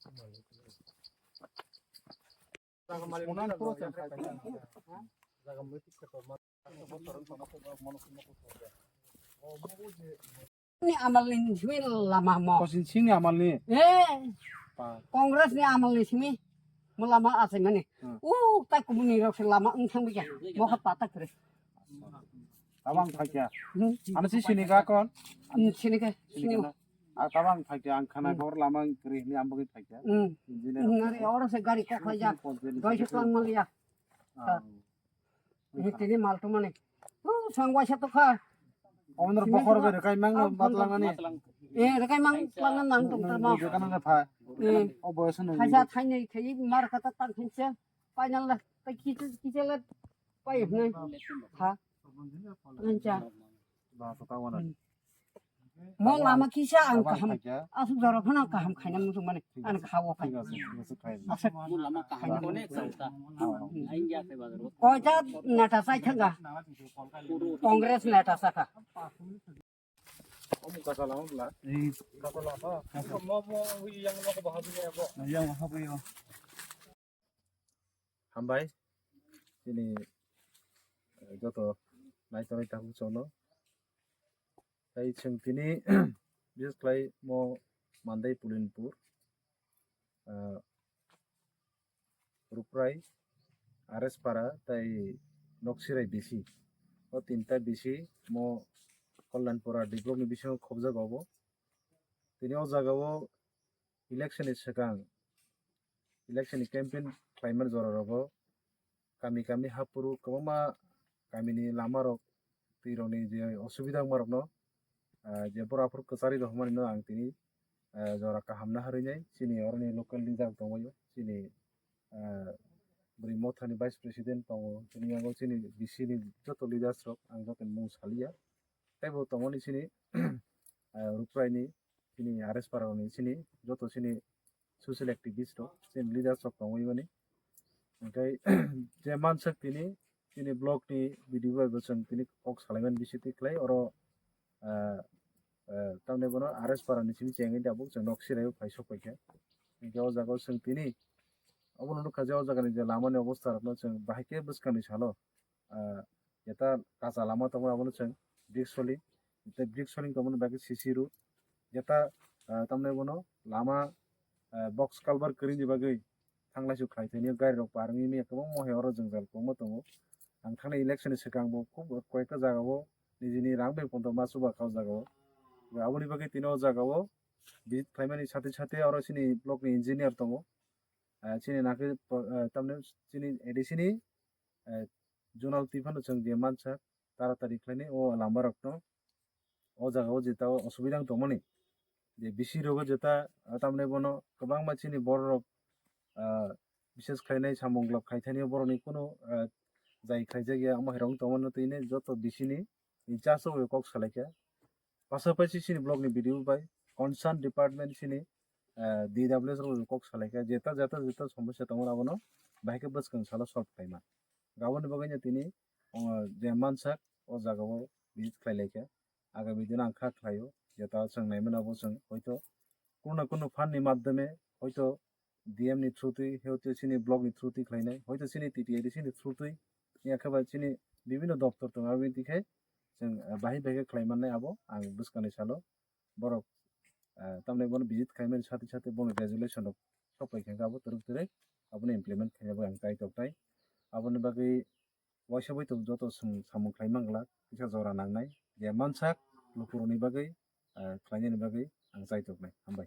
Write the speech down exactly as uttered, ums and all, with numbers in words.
Ni amal ni simi lama mo. Kosin sini amal ni. Eh, Pa. Congress ni amal ni simi mo lama asai mani. Hmm. U, tai kumuni rok se lama wng thang bikha. Mo kha pata kre. Tabang phaikya. Hmm. Ano si sini ka kon? Hmm, sini ka, sini. Sini ka na? Ah, tabang phaikya, ang khana Hmm. kor lama kre ni ambagwi phaikya. Hmm. Engineer. Hmm, ari oro se gari kok khlai ja. Doi se klang mal ya. Ah. Ni tini mal to mani. Uh, sang waisa to kha. Omondro Sini bokhor be rekai mang Ah, matlang ani. Eh, rekai mang tlang nang tong tamo. Rekai nang pha. Eh. O boyos nang. Khaja thainai khai mar kata tang khinse. Final la, ta kiche, kiche la, pai hnai. Ha. Ancha. Ba to ta wana. Hmm. Mo lama kisa ang kaham. Asuk jora phano kaham khaina muchung mani. Ang khawo khai. Asuk. Mo lama kaham kone chauta. Aing ya khai bazar. Koita neta sai thanga. Congress neta saka. Omo kasa lama bla. Kasa lama. Mo mo yang mo ko bahas ni ya bo. Yang habu yo. Hambai, chini, eh, joto naitonwi tabuk chwngno. Tai chwng tini, bises khlai mo Mandai Pulinpur, eh, Ruprai, R S Para, tai Noksirai B C. O tinta B C mo Kalyanpura D block ni bisingo khobjak obo. Tini o jaga o election ni swkang, election ni campaign khlaimani jora rogo kami kami haphuru kwbangma kamini lama rok twi rokni je osubida wngma rokno, ah, je boro aphuru kwcharwi rw hwnmani no ang tini, ah, jora kaham naharwi nai chini oroni local leader tongwi o chini, ah, bwrwi mothani vice president tongo, chini yago chini B C ni joto leaders rok ang joto ni mung saliya. Teibo tongmani chini, ah, Ruprai ni, chini R S Para ni chini, joto chini social activist rok, chini leaders rok tongwi mani. Hwnkhe je mansak tini, chini block ni B D O bai bo chwng tini kok salaimani bisi twi khlai, oro, ah, ah, tamni bono R S Para ni chini chengwi tabuk chwng nok sirai phai sok paikha. Hwnkhe o jaga o chwng tini, obono nukha je o jaga ni je lama ni obostha rok no chwng bahai khe bwskang ni salo, ah, jeta kacha lama tongo abono chwng brick soling, tei brick soling tongmani bagwi C C road, jeta, ah, tamni bono lama, ah, box culvert kwrwini bagwi thanglaisu khlai thani gari rok parwngwi manya kwbangma hai oro jwngjal kwbangma tongo. Ang thangni election ni swkang bo khub koyekta jaga o nijini rang bai pondo ma chuba kha o jaga o. Aboni bagwi tini o jaga o visit khlaimani sati sati oro chini block ni engineer tongo. Ah, chini nakhe, ah, tamni chini A D C ni, ah, zonal twi phano chwng je mansa taratari khlainai o lama rokno o jaga o jeta o osubida wng tongmani je bisi rogo jeta, ah, tamni bono kwbangma chini borok rok, ah, bises khlainai samung lok khaithani borokni kunu, ah, jai khlaijak ya omo hai rok wng tongmani twi joto bisi ni in charge rok bai kok salaikha. Pasapasi chini block ni B D O bai concern department chini, ah, D W S rok bai kok salaikha, jeta jeta jeta somosya tongo abono bahai khe bwskang salo solve khlaima. Aboni bagwi no tini, ah, je mansak o jaga o visit khlai laikha. Agami dino ang kha khlaio, jeta chwng naimano abo chwng hoito kuno na kuno fund ni madhyome hoito D M ni through twi, hoito chini block ni through twi khlainai, hoito chini T T A D C ni through twi, ya khe ba chini bibhinno doptor tongo, aboni twi khe chwng, ah, bahai bahai khe khlai mannai abo ang bwskangni salo borok, ah, tamni bono visit khlaimani sati sati bono resolution rok sok pai khe abo twrwk twrwk abono implement khaina bai ang kaitok tai. Aboni bagwi waisa bai tongo joto chwng samung khlai mangla kisa jora nangnai je mansak lukurokni bagwi, ah, khlainani bagwi ang chaitoknai. Hambai.